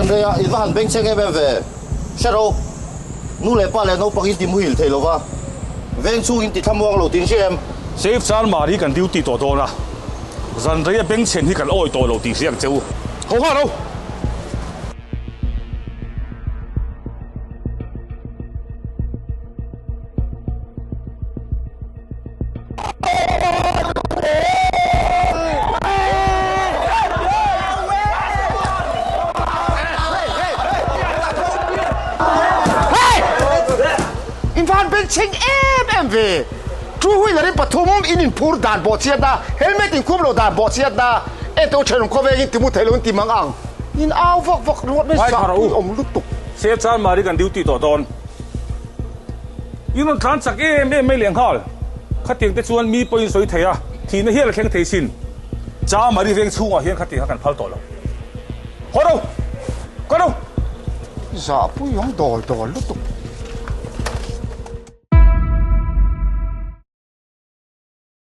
Zan reiah in va han bengchheng em em ve. Hre ro. Nu leh pa leh naupang in ti muhil thei lo va. Veng chhung in ti thlamuang lo tih hria em? Safe Chanmari kan duty tawh dawn a, zan reia bengchhen hi kan awi tawh lo tih hria ang che u. Ho nghal ro! In van bengchheng em em ve. Two wheeler in pathum in inphur dan bawh chiat a, helmet in khup lo dan bawh chiat a, ento thenawm khawveng in timu thei lo in ti mang ang. In au vak vak ruat mai zah pui awm lutuk. Sir Chanmari kan duty tawh dawn. I rawn tlan chak em em mai lehnghal. Khatiang te chuan mi pawhin sawi thei a, thihna hial a thleng thei sin. Chamari veng chhungah hian khatiang kha kan phal tawh lo. Haw ro! Ka ro! Zah pui awm dawl dawl lutuk.